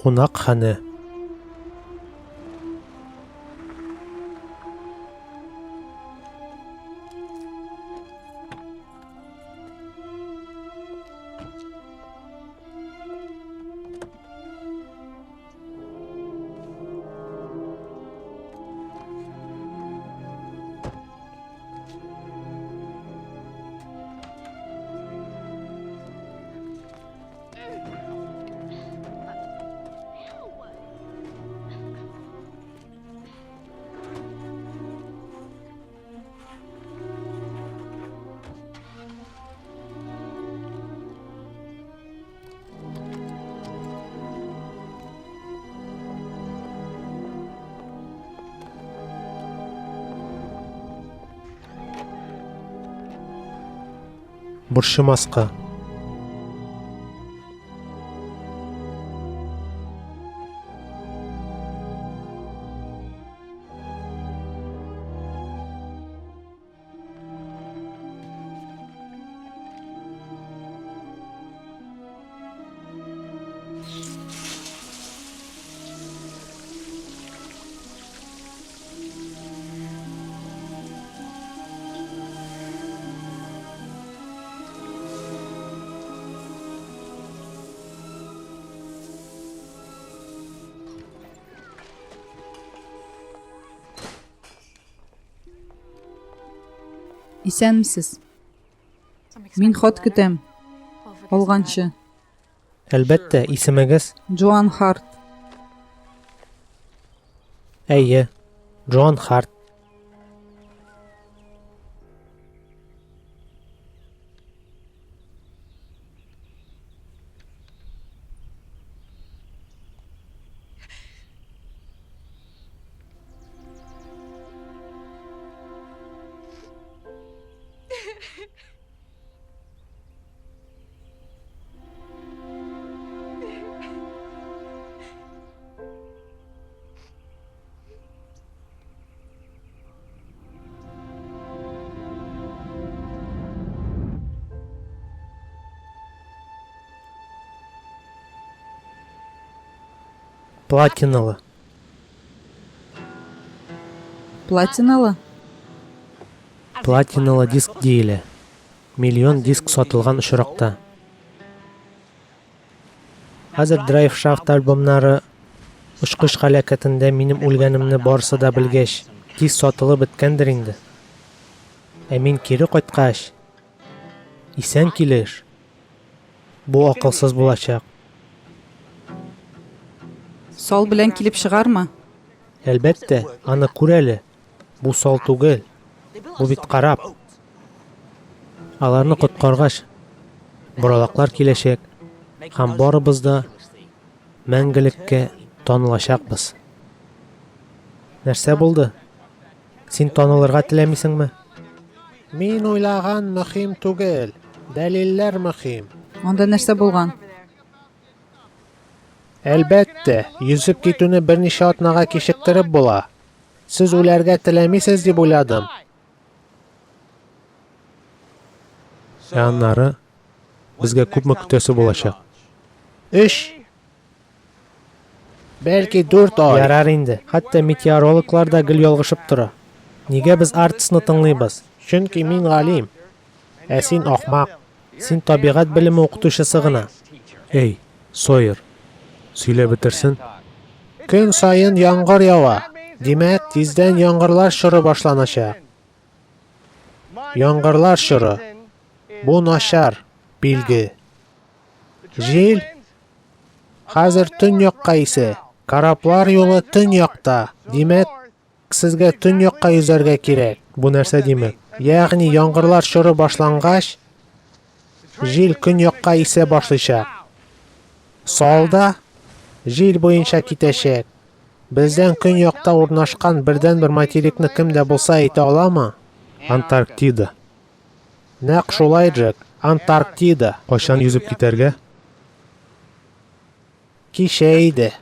Кунакханә. Борчымаска. Исәнмесез. Мин хат көтәм. Алганчы. Әлбәттә, исемегез? Джоан Харт. Әйе, Джоан Харт. Платиналы. Платиналы? Платиналы диск диелә. Миллион диск сатылган очракта. Хәзер Драйв Шафт альбомнары очкыч һәлакәтендә минем үлгәнемне барысы да белгәч, тиз сатылып беткәндер инде. Ә мин кире кайткач, исән килеш, бу акылсыз булачак. Сал белән килеп чыгармы? Әлбәттә, аны күр әле. Бу сал түгел. Бу бит карап. Аларны коткаргач, боралаклар киләчәк һәм барыбыз да мәңгелеккә танылачакбыз. Нәрсә булды? Син танылырга теләмисеңме? Мин уйлаган мөһим түгел, дәлилләр мөһим. Анда нәрсә булган? Әлбәттә, йөзеп китүне берничә атнага кичектереп була. Сез үләргә теләмисез дип уйладым. Ә аннары безгә күпме көтәсе булачак? Өч, бәлки дүрт ай. Ярар инде. Хәтта метеорологлар да гел ялгышып тора. Нигә без Артисны тыңлыйбыз? Чөнки мин галим. Ә син ахмак. Син табигать белеме укытучысы гына. Эй, Сойер, сөйләп бетерсен. Көн саен яңгыр ява. Димәк, тиздән яңгырлар чоры башланачак. Яңгырлар чоры. Бу начар билге. Җил хәзер төньякка исә. Кораблар юлы төньякта. Димәк, Сезгә төньякка йөзәргә кирәк. Бу нәрсә димәк? Ягъни яңгырлар чоры башлангач, җил көньякка исә башлыйчак. Салда җил буенча китәчәк. Бездән көньякта урнашкан бердәнбер материкны кем дә булса әйтә аламы? Антарктида. Нәкъ шулай, Джек. Антарктида. Кайчан йөзеп китәргә? Кичә иде.